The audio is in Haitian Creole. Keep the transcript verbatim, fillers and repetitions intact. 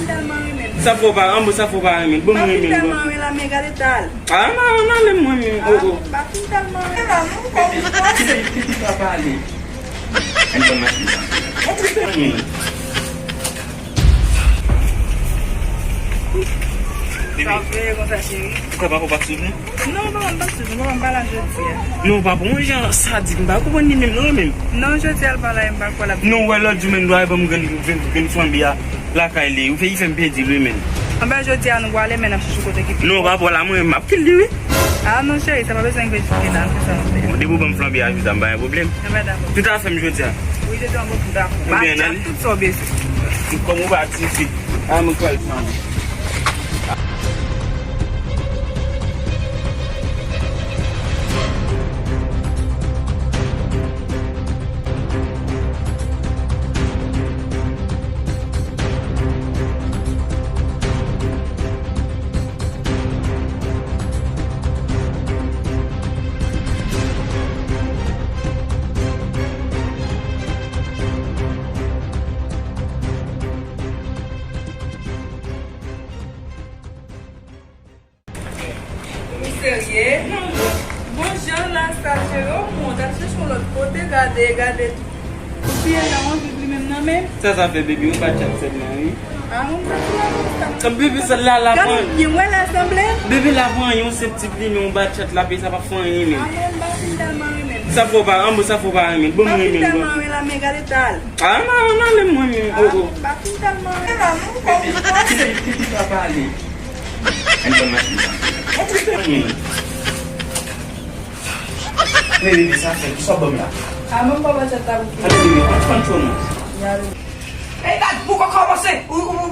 Tèlman renmen. Sa fò pa, an bon, sa fò pa renmen. Bon, mwen renmen. Tèlman renmen la, men gade tal. Ah, non, non, lè mwen menm. Oh, oh. M pa fin tèlman renmen la, non, kòm ou panse. Ki, ki, ki pa pale. Ann fè mache sa. Sa fè konsa, cheri. Ou kwè papa pa t swiv nou? Non, papa m pa t swiv nou, papa m pa la jodi a. Non, papa, yon jan sadik, m pa konprann li menm, non, menm. Non, jodi a l pa la, m pa kwè l ap. Non, wè lòt jou menm, dwa ban m grenn, grenn, grenn flanbe a lakay li. Ou fè, li fè m pèdi l, wi, menm. Anben, jodi a nou prale, men n ap chèche kote ki pi. Non, papa, la, mwen, m ap kite li, wi. Ah, non, cheri, sa pa bezwen vin jodi la, se sa nou fè. Bon, depi w ban m flanbe a, jodi a, m pa gen pwoblèm. Anben, dakò. Tout afè m jodi a. Wi, jodi a, mwen tout dakò. Ou byen, Mati, ale? Tout sa w bezwen. Kòm ou pa ti fi. Ah, mwen kwè l flanbe. Ou serye? Bon jan la sa, cheri, o mwen t ap chèche yon lòt kote, gade, gade. Ou siye nan yon viv li menm nan men. Sa sa fè, baby, yon batchat sèlman, wi. Ah, mwen pa sou la konsa. Baby, sa la, la pran. Gade byen, wè la sanble. Baby, la pran yon senp ti plimen, yon batchat la, pe sa pa fè anyen, men. Ah, mwen pa fin tèlman renmen. Sa fò pa, an bon, sa fò pa renmen. Bon, mwen renmen. Pa fin tèlman renmen la, men gade tal. Ah, non, non, lè mwen menm. Oh, oh. Ah, mwen pa fin tèlman renmen la, non, kòm ou panse. Ki, ki, ki pa pale. Ann fè mache sa. Men bebe, sa fè, kisa w ban m la? A, menm pa pa tèt la pou. Ann bebe, ann fè n cho non. Ey, gad, poko kòmanse. Ou, ou,